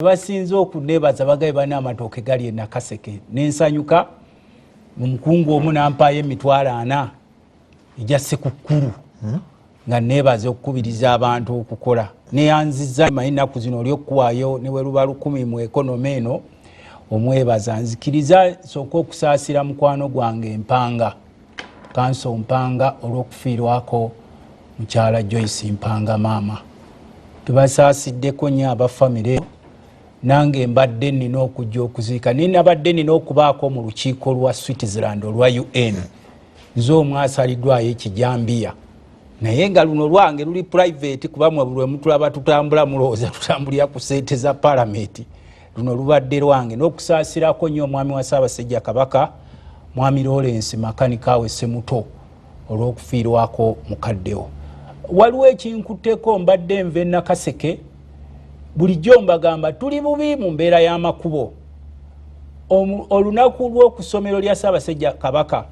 Basinze okunebaza bagaye balina amatooke gali e Nakaseke, nensanyuka. Omukungu omu nampayo 400,000 ejja Sekukkulu nga nebaza okukubiriza abantu okukola. Neyanziza, manyi ennaku zino oli okukuwaayo ne bwe luba 1,000 mu economy eno omwebaza. Nzikiriza sooka okusaasira mukwano gwange Mpanga, Kanso Mpanga, olw'okufiirwako mukyala Joyce Mpanga maama. Tubasaasiddeko nnyo abafamire. Nange mbadde nina okujja okuziika, naye nabadde nina okubaako mu lukiiko lwa Switzerland olwa UN. Nze omu asaliddwayo ekijambiya, naye nga luno lwange luli private, kuba mwe buli lwemutulaba tutambula mulowooza tutambulira ku sente za palamenti. Luno lubadde lwange. N'okusaasirako nnyo omwami wa Ssaabasajja Kabaka, Mwami Lawrence Makanika Semuto, olw'okufiirwako mukaddewo. Waliwo ekinkutteko, mbadde nva Nakaseke. Bulijjo mbagamba tuli bubi mu mbeera y'amakubo. Olunaku lw'okusomero lya Ssaabasajja Kabaka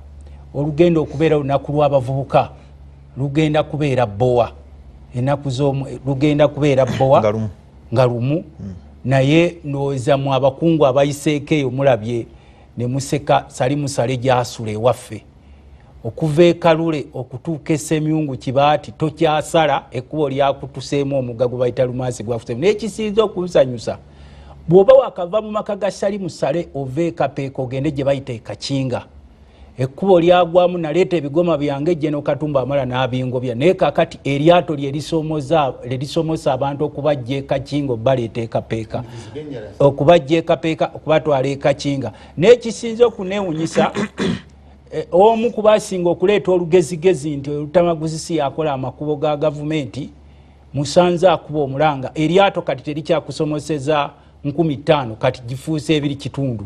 olugenda okubeera olunaku lw'abavubuka lugenda kubeera bbowa, ennaku lugenda kubeera bbowa nga lumu. Naye ndowooza mu abakungu abayiseeko eyo mulabye ne museka sali musale gyasula ewaffe okuva ekalule okutuuka Esemyungu Kibaati tokyasala, ekkubo lyakutuseemu omugga gwe bayita Lumansi gwakuseemu. Naye kisinza okunsanyusa, bw'oba wakava mu maka ga Sali Musale ova Ekapeeka ogende gye bayita Ekakinga, ekkubo lyagwamu. Naleeta ebigoma byange jeno Katumba amala n'abingobya, naye kakati eryato lyerisomosa abantu okubajja Ekakinga obaleeta Ekapeeka, okubajja Ekapeeka okubatwala Ekakinga. Naye kisinza okunewunyisa, omu kubasinga okuleeta olugezigezi nti Olutamaguzi yakola amakubo ga gavumenti, musanze akuba omulanga eryato kati terikyakusomoseza 5,000, kati gifuuse 2.5.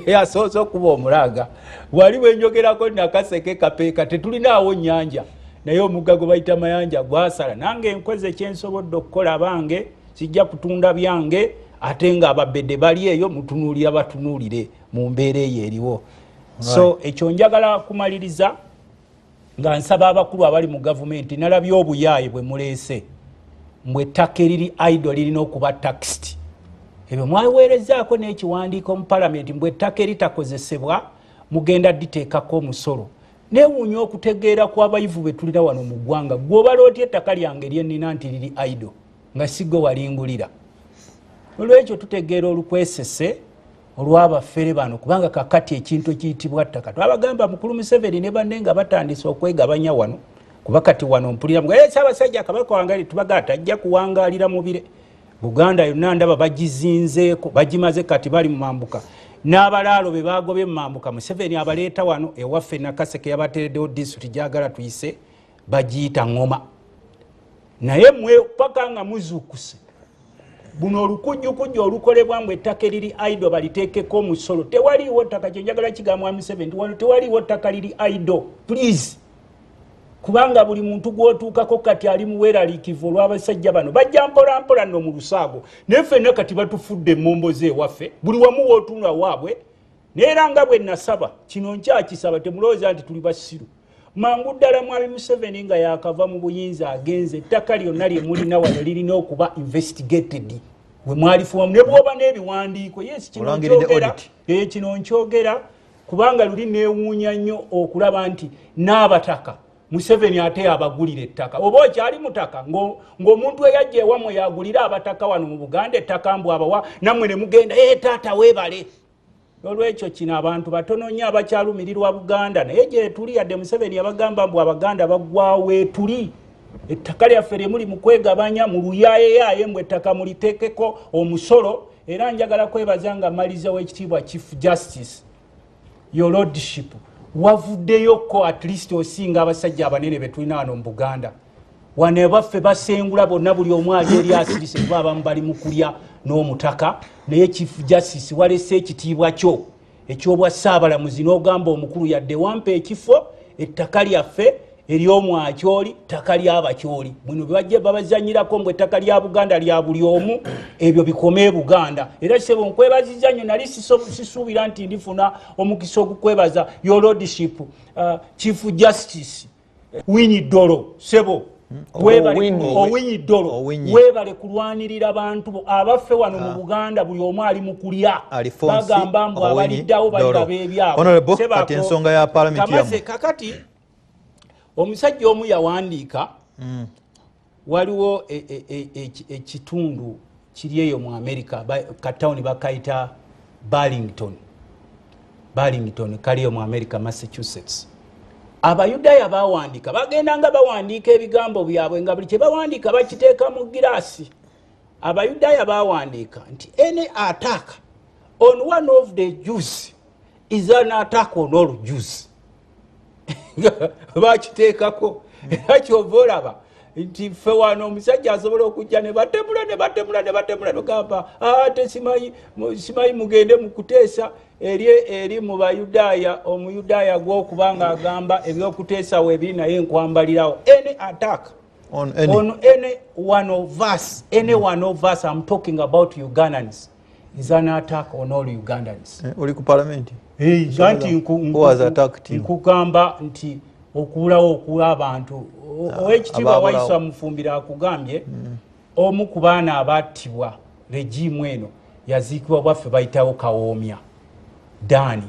Yasoose okuba omulanga wali bwenjogerako Nakaseke Kapeeka tetulinaawo nyanja, naye omugga gwe bayita Mayanja gwasala. Nange enkoze kyensobodde okukola, bange sijja kutunda byange, ate nga ababedde bali eyo mutunuulira batunuulire mu mbeera eyo eriwo. So ekyo njagala kumaliriza nga nsaba abakulu abali mu gavumenti. Nalabye obuyaayi bwe muleese mbwe ettaka eriri idle lirina okuba taxed. Ebyo mwaweerezaako n'ekiwandiiko mu palamenti mbwe ettaka eritakozesebwa mugenda diteekako omusolo. Newuunya okutegeera kw'abayivu be tulina wano mu ggwanga. Gw'obala otya ettaka lyange lyennina nti liri idle nga sigwe walingulira? Olwekyo tutegeera olukwesese olwabafere bano, kubanga kakati ekintu ekiyitibwa ttaka twabagamba mukulu Museveni ne banne nga batandise okwegabanya wano, kuba kati wano mpulira Ssaabasajja Kabaka wangali, tubagaa tajja kuwangaalira mu bire. Buganda yonna ndaba bagizinzeeko, bagimaze, kati bali mu mambuka n'abalaalo be bagobye mu mambuka. Museveni abaleeta wano ewaffe Nakaseke, yabateereddewo disitulikiti gyagala tuyise bagiyita Ŋŋoma. Naye mwe paka nga muzuukuse buno olukujjukujju olukolebwa mbu ettaka eriri idle baliteekeko omusolo. Tewaliiwo ttaka. Kyenjagala kigamba Museveni nti wano tewaliiwo ttaka liri idle, please, kubanga buli muntu gwotuukako kati ali muweeraliikivu olw'abasajja bano. Bajja mpolampola nno mu lusaago, naye ffenna kati batufudde emmomboze ewaffe, buli wamu wootunula waabwe. Naye era nga bwe nasaba kino, nkyakisaba, temulowooza nti tuli basiru. Mangu ddala mwami Museveni nga yakava mu buyinza agenze, ettaka lyonna lye mulina wano lirina okuba investigated we mwalifumamu ne bwoba n'ebiwandiiko. Yes, kino nkyogera, kino nkyogera kubanga luli neewuunya nnyo okulaba nti n'abataka Museveni ate abagulira ettaka. Oba okyali mutaka ng'omuntu eyajja ewammwe yagulira abataka wano mu Buganda ettaka, mbu abawa, nammwe ne mugenda, e taata weebale. Olwekyo kino abantu batono nnyo abakyalumirirwa Buganda, naye gyetuli. Yadde Museveni yabagamba mbu Abaganda baggwawo, etuli ettaka lyaffe lyemuli mu kwegabanya mu luyaayeyaye mbu ettaka mulitekeko omusolo. Era njagala kwebaza nga maliza, w'ekitiibwa Chief Justice, Your Lordship, wavuddeyoko at least osinga abasajja abanene betulina wano mu Buganda. Wano ebaffe basengula bonna, buli omu ali eri asirise kuba abamu bali mu kulya n'omutaka. Naye Chief Justice, walese ekitiibwa kyo ekyobwa Ssaabalamuzi n'ogamba omukulu, yadde wampa ekifo, ettaka lyaffe eryomwakyoli ttaka lyabakyoli bwino bebajja babazanyirako mbu ettaka lya Buganda lya buli omu, ebyo bikome e Buganda. Era sebo nkwebaziza nnyo, nali sisuubira nti ndifuna omukisa ogukwebaza, Your Lordship, Chief Justice Owiny Dollo, sebo. Owiny Dollo, webale kulwanirira bantu bo. Abaffe wano mu Buganda buli omu ali mu kulya, bagamba mbu abaliddawo baliraba ebyabwe. Kati ensonga ya parliament yammwe. Kakati omusajja omu yawandiika, waliwo ekitundu kiri eyo mu America, katawuni bakayita Burlington. Burlington kaliyo mu America, Massachusetts. Abayudaaya bawandiika, bagenda nga bawandiika ebigambo byabwe, nga buli kye bawandiika bakiteeka mu giraasi. Abayudaaya bawandiika nti any attack on one of the Jews is an attack on all Jews. Bakiteekako. Era kyova olaba nti ffe wano omusajja asobola okujja ne batemula ne batemula ne batemula, nogamba ate simanyi mugende mu kuteesa eri mu Bayudaaya. Omuyudaaya gwokuba nga agamba ebyokuteesa weebiri, naye nkwambalirawo. Any attack on any one of us, any one of us, I'm talking about Ugandans, is an attack on all Ugandans. Oli ku parliament? Nti nkugamba nti okubulawo okula abantu. Owekitiibwa Waiswa Mufumbiro akugambye omu ku baana abattibwa regimu eno yaziikibwa bwaffe bayitawo Kawoomya Dani.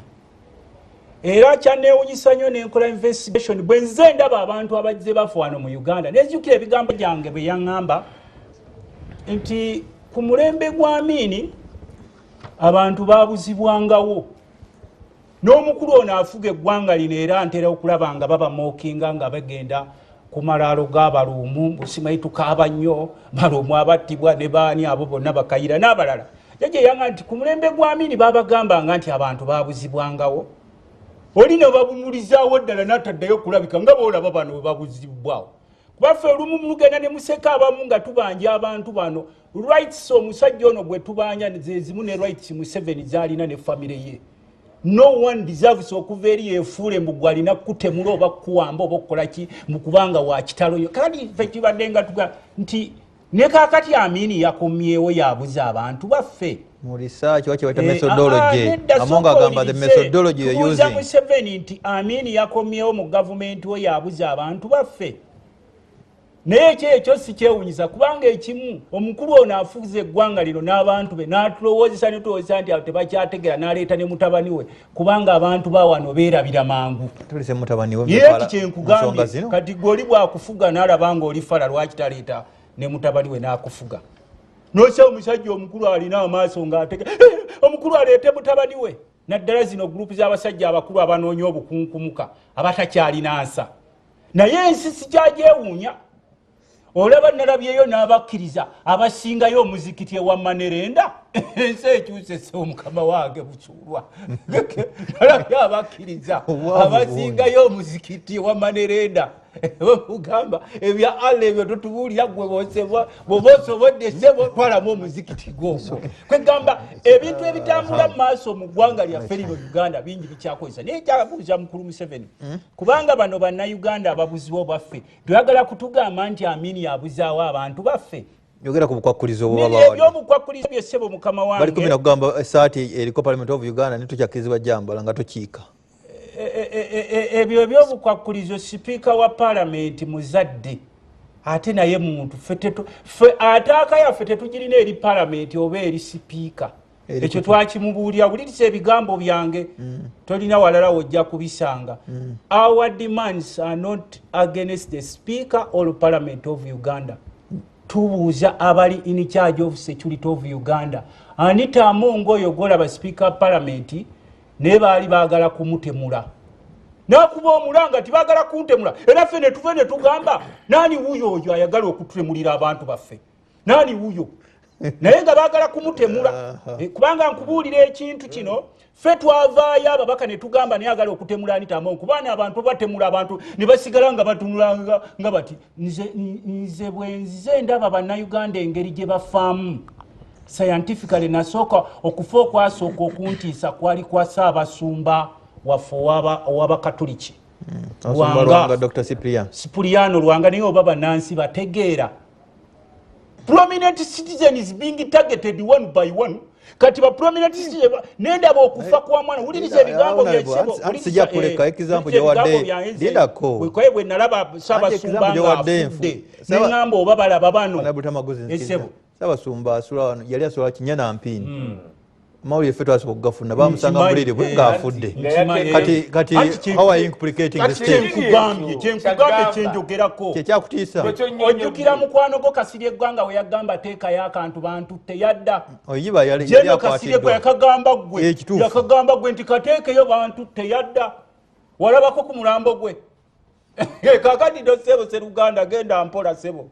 Era kyanneewunyisa nnyo nenkola investigation bwe nze ndaba abantu abazze bafa wano mu Uganda, nenzijukira ebigambo byange bwe yaŋŋamba nti ku mulembe gwa Amini abantu babuzibwangawo. N'omukulu ono afuga eggwanga lino era ntera okulaba nga babamookinga nga bagenda ku malaalo g'abaluumu, busimanyi tukaaba nnyo baluumu abattibwa ne baani abo bonna bakayira n'abalala. Jjajja yanga nti ku mulembe gwa Amini babagambanga nti abantu babuzibwangawo, oli ne babumulizaawo ddala n'ataddayo okulabika nga boolaba bano bwe babuzibwawo. Kubaffe olumu mugenda ne museka abamu nga tubanja abantu bano rights. Omusajja ono gwe tubanja ze zimu ne rights Museveni z'alina ne famire ye. No one deserves okuva eri yeefuule mbu gwalina kutemula oba kuwamba oba okukola ki mukubanga wa kitalo nnyo. Kakati ffe kibadde nga tuga nti ne kaakati Amini yakomyewo yabuza abantu baffe. Mu research wache waita methodology. Amonga agamba the methodology you're using. Museveni nti Amini yakomyewo mu gavumenti we yabuza abantu baffe. Naye ekyo si kyewuunyisa kubanga ekimu omukulu ono afuze eggwanga lino n'abantu be n'atulowoozesa ne tulowooza nti tebakyategeera, n'aleeta ne mutabani we kubanga abantu ba wano beerabira mangu. Tulise mutabani we ye kyenkugambye. Kati gwe oli bw'akufuga n'alaba ng'oli fala, lwaki taleeta ne mutabani we n'akufuga? N'osa omusajja omukulu alina amaaso ng'atege omukulu aleete mutabani we, naddala zino gurupu z'abasajja abakulu abanoonya obukunkumuka abatakyalina nsa. Naye ensi sikyagyewuunya. Olaba nalabyeyo n'abakkiriza abasingayo omuzikiti ewa Manerenda. Ensi ekyuse omukama wange Busuulwa. Nalabye abakkiriza abasingayo omuzikiti ewa Manerenda. Bamugamba ebya Allah ebyo totubuulira gwe bw'oba osobodde ssebo twalamu omuzikiti gwogwo. Kwegamba ebintu ebitambula mu maaso mu ggwanga lyaffe lino Uganda bingi bikyakozesa. Naye kyabuuza mukulu Museveni, kubanga bano bannayuganda ababuziwo baffe toyagala kutugamba nti Amini yabuzaawo abantu baffe. Yogera ku bukwakkulizo obuba bawadde. Eby'obukwakkulizo bye ssebo mukama wange. Bali kumi na kugamba esaati eriko Parliament of Uganda ne tukyakkirizibwa jambala nga tukiika. Ebyo eby'obukwakkulizo sipiika wa Parliament muzadde ate naye muntu. Ffe ataaka yaffe tetugirina eri Parliament oba eri sipiika. Ekyo twakimubuulira. Wuliriza ebigambo byange, tolina walala wojja kubisanga. Our demands are not against the speaker or Parliament of Uganda. Tubuuza abali in charge of security of Uganda. Anita Among oyo gw'olaba speaker Parliament naye baali baagala kumutemula. N'akuba omulanga nti baagala kuntemula. Era ffe ne tuve ne tugamba nani wuyo oyo ayagala okututemulira abantu baffe? Nani wuyo? Naye nga baagala kumutemula. Kubanga nkubuulira ekintu kino, ffe twavaayo ababaka ne tugamba naye agala okutemula Anita Among, kubanga abantu batemula abantu ne basigala nga batunula nga bati nze bwe nzize ndaba bannayuganda engeri gye bafaamu. Scientifically nasooka okufa okwasooka okuntiisa kwali kwa Ssaabasumba waffe ow'Abakatuliki Lwanga, Dr. Cyprian Cypriano Lwanga, naye oba bannansi bategeera. Prominent citizen is being targeted one by one. Kati ba prominent citizen nendaba okufa kwa mwana, wuliriza ebigambo byensebo. Sijja kuleka example gyowadde, lindako. Bwe nalaba Ssaabasumba ng'afudde, neŋŋamba oba balaba bano. Esebo Ssaabasumba asula wano, yali asula Kinyana Mpini. Mawulire ffe twasooka okugafuna, bamusanga mu buliri bwe ng'afudde. Kati how are you implicating the state? Kyenkugambye kyenjogerako. Kyekyakutiisa. Ojjukira mukwano gwo Kasirye Eggwanga we yagamba teekayo akantu bantutte, yadda. Oyiba yali Jeno Kasirye gwe yakagamba ggwe. Yakagamba ggwe nti kateekeyo bantutte, yadda. Walabako ku mulambo gwe. Kaakati ddo ssebo Sseruganda genda mpola ssebo.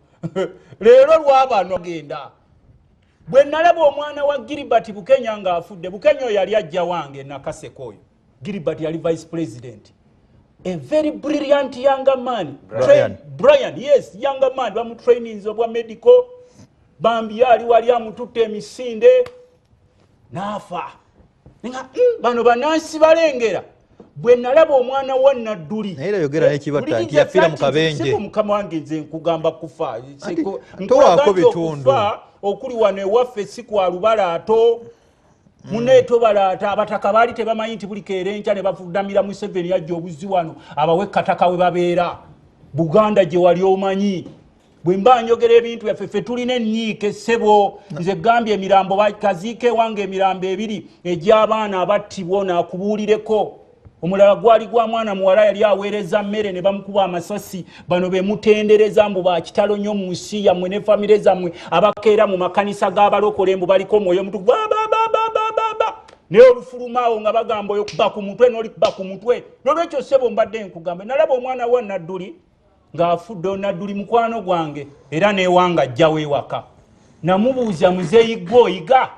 Leero lwabano genda. Bwe nalaba omwana wa Gilbert Bukenya ng'afudde, Bukenya oyo yali ajja wange Nakaseke oyo. Gilbert yali vice president. A very brilliant younger man. Brian. Brian, yes, younger man. Bamutraininze obwa medical. Bambi ali wali amututte emisinde. N'afa. Nga bano bannansi balengera. Bwe nalaba omwana wa Nadduli. Naye era yogera n'ekibatta nti yafiira mu kabenje. Sebo mukama wange nze nkugamba kufa. Towaako bitundu. Okuli wano ewaffe si kwa lubalaato. Munne tobalaata abataka baali tebamanyi nti buli keera enkya ne bavudamira Museveni yajja obuzzi wano abawe kataka we babeera. Buganda gye wali omanyi. Bwe mba njogera ebintu byaffe ffe tulina ennyiike ssebo. Nze gambye emirambo kaziike ewange emirambo ebiri egy'abaana abattibwa ono akubuulireko. Omulala gwali gwa mwana muwala yali aweereza mmere ne bamukuba amasasi. Bano be mutendereza mbu ba kitalo nnyo mu nsi yammwe ne famire zammwe abakeera mu makanisa g'abalokole mbu baliko omwoyo omutukuvu. Ba, ba, ba, ba, ba, ba, ba. Naye olufuluma awo nga bagamba oyo kuba ku mutwe n'olikuba ku mutwe. N'olwekyo ssebo mbadde nkugamba, nalaba omwana wa Nadduli ng'afudde. Nadduli mukwano gwange era n'ewanga ajjawo ewaka. Namubuuza muzeeyi gwe oyiga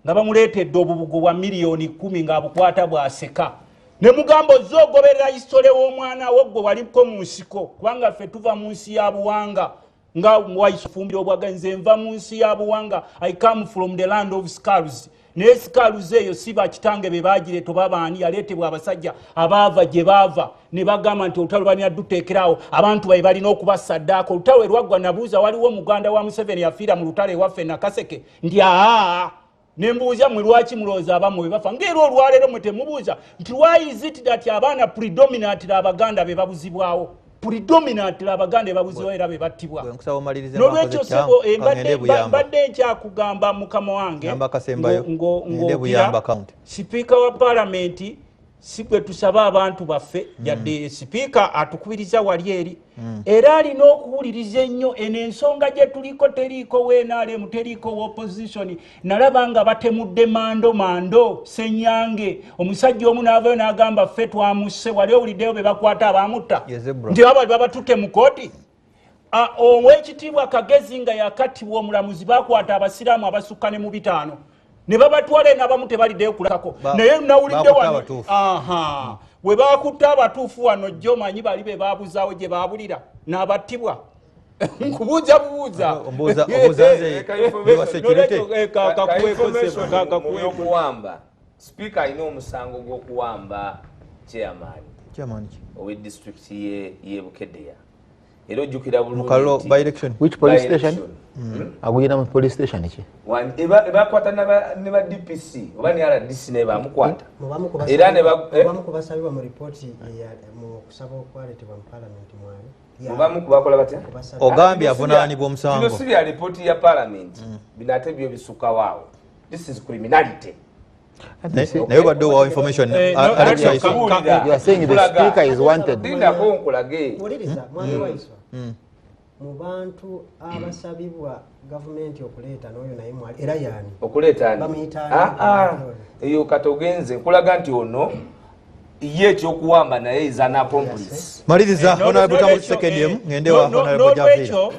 nga bamuleetedde obubugo bwa 10,000,000 ng'abukwata bw'aseka. Ne mugamba ozze ogoberera hisitole w'omwana wo gwe waliko mu nsiko, kubanga ffe tuva mu nsi ya buwanga nga waifumbira obwaga. Nze nva mu nsi ya buwanga, I come from the land of skulls. Naye skulls eyo si bakitange be baagireeta oba baani, yaleetebwa abasajja abaava gye baava ne bagamba nti olutalo balina duteekeraawo abantu babe balina okubasaddaaka. Olutalo lwe lwaggwa nabuuza waliwo muganda wa Museveni yafiira mu lutalo ewaffe Nakaseke, nti aa. Ne mbuuza mmwe lwaki mulowooza abamu bwe bafa? Ng'era olwaleero mmwe temubuuza nti why is it that abaana predominantly Abaganda be babuzibwawo? Predominantly Abaganda be babuzibwawo era be battibwa. Bwe nkusaba omalirize N'olwekyo mwakoze ssebo, kyamu, kangende Buyamba. mbadde nkyakugamba mukama wange Namba akasembayo. Ngende ng'ogira Buyamba county. Sipiika wa paalamenti si gwe tusaba abantu baffe, yadde sipiika atukubiriza wali eri. Era alina okuwuliriza ennyo eno ensonga gye tuliko, teriiko WNRM, teriiko opposition. Nalaba nga batemudde Mando Mando Senyange, omusajja omu n'avayo n'agamba ffe twamusse. Wali owuliddeyo be bakwata abamutta? Ye Zebra. Nti baba babatutte mu kooti. Owekitiibwa Kagezi nga yakattibwa omulamuzi, bakwata abasiraamu abasukka ne mu 5 ne babatwala eno, abamu tebaliddeyo kulakako. Naye nawulidde Bakutte wano, abatuufu. Aha, we bakutte abatuufu wano jjo manyi bali be babuzaawo gye babulira n'abattibwa. Nkubuuza bubuuza. Ombuuza nze Ka information. wa security. N'olwekyo, Ka information kakuweeko. mu by'okuwamba. Speaker alina omusango gw'okuwamba chairman. Chairman ki? Ow'e district ye Bukedea. Era ojjukira bulungi Mukalo nti by election. Which police By station? election. Aguyina mu police station ki? Ebakwata ne ba DPC oba ne RDC ne bamukwata. Mubamu Era ne ba, mubamu kubasabibwa mu ripooti mu kusaba okwaleetebwa mu parliament mwali. Mubamu kubakola batya? Kubasabibwa. Ogambye avunaanibwa omusango. Bino si bya ripooti ya parliament. Bino ate byo bisukkawo awo. This is criminality. Naye obadde owawo information, Alex Waiso. You are saying the speaker is wanted. Lindako nkulage. Wuliriza, mwami Waiso. Mu bantu abasabibwa gavumenti okuleeta n'oyo naye mwali, era yaani? Okuleeta ani? Bamuyita ani? Eyo kati ogenze nkulaga nti ono ye ekyokuwamba naye is an accomplice. Maliriza, Honorable Tamu Tshisekedi emu, ngende wa Honorable Javeri. N'olwekyo,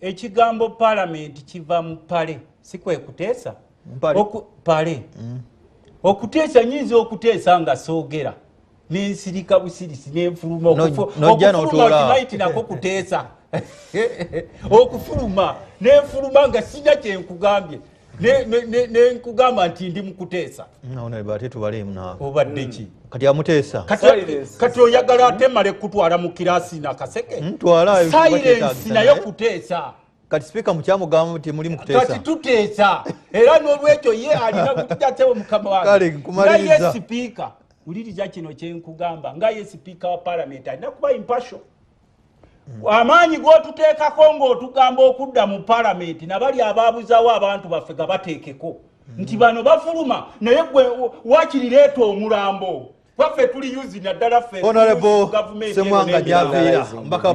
ekigambo parliament kiva mu pale, si kwe kuteesa? Mpale. Pale. Okuteesa nyinza okuteesa nga soogera, nensirika busirisi nenfuluma. Nojja Okufuluma n'otuula. okimanyi nti nako kuteesa. Okufuluma nenfuluma nga sina kyenkugambye, nenkugamba nti ndi mu kuteesa. Honorable, ate tubaleemu naawe. Obadde ki? Kati amuteesa. Silence. Kati oyagala ate mmale kutwala mu kirasi nakaseke? Ntwala, Silence kuba kyetaagisa nayo naye. kuteesa. Kati sipiika mukyamugamba nti muli mukuteesa. Kati tuteesa, era n'olwekyo ye alina kutatewo mukama wange nga ye sipiika. Wuliriza kino kyenkugamba, nga ye sipiika wa palamenti alina kuba impartial. Amaanyi g'otuteekako ng'otugamba okudda mu palamenti, nabali abaabuzawo abantu baffe gabateekeko nti bano bafuluma, naye gwe wakirireeta omulambo waffe tuli yuzi naddala ffe. Honorable Semwanga Javiira, mbaka.